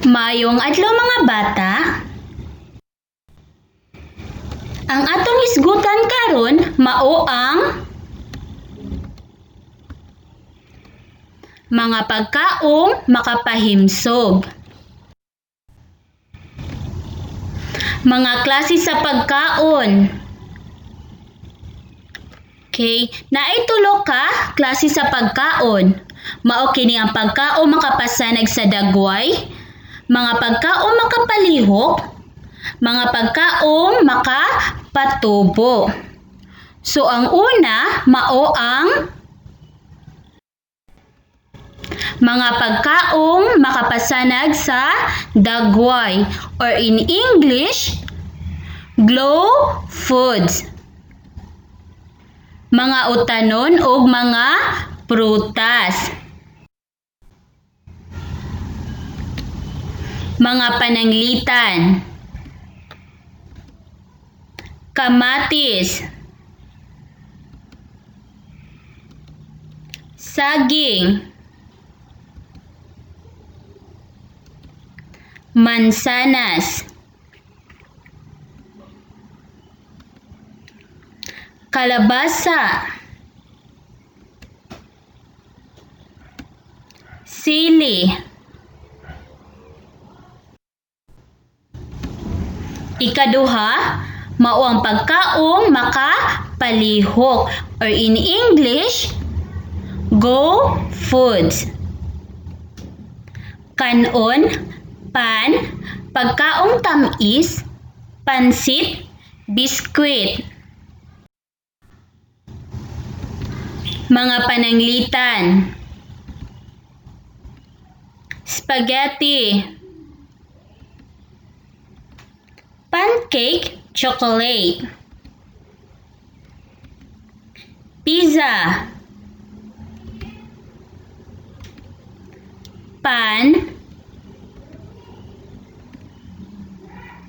Maayong adlaw, mga bata. Ang atong hisgutan karon mao ang mga pagkaong makapahimsog. Mga klase sa pagkaon. Okay, naay tulo ka klase sa pagkaon. Mao kini ang pagkaon makapasanag sa dagway, mga pagkaon makapalihok, mga pagkaong makapatubo. So ang una mao ang mga pagkaong makapasanag sa dagway, or in English, glow foods. Mga utanon ug mga prutas. Mga pananglitan. Kamatis, saging, mansanas, kalabasa, sili. Ikaduha, mao ang pagkaong makapalihok, or in English, go foods. Kanon, pan, pagkaong tamis, pansit, biskwit. Mga pananglitan. Spaghetti, pancake, chocolate, pizza, pan,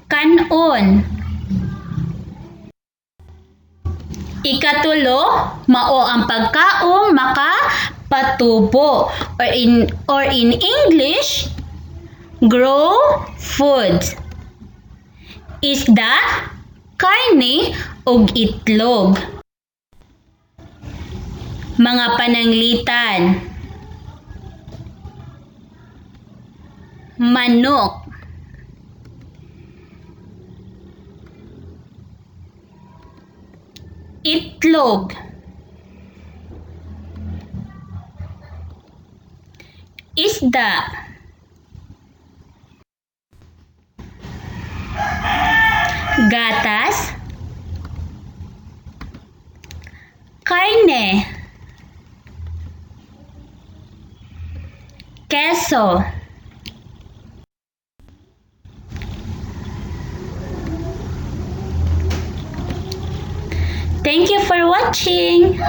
kanon. Ikatulo, mao ang pagkaong makapatubo, or in English, grow foods. Isda, karne ug itlog. Mga pananglitan. Manok, itlog, isda, gatas, karne, keso. Thank you for watching.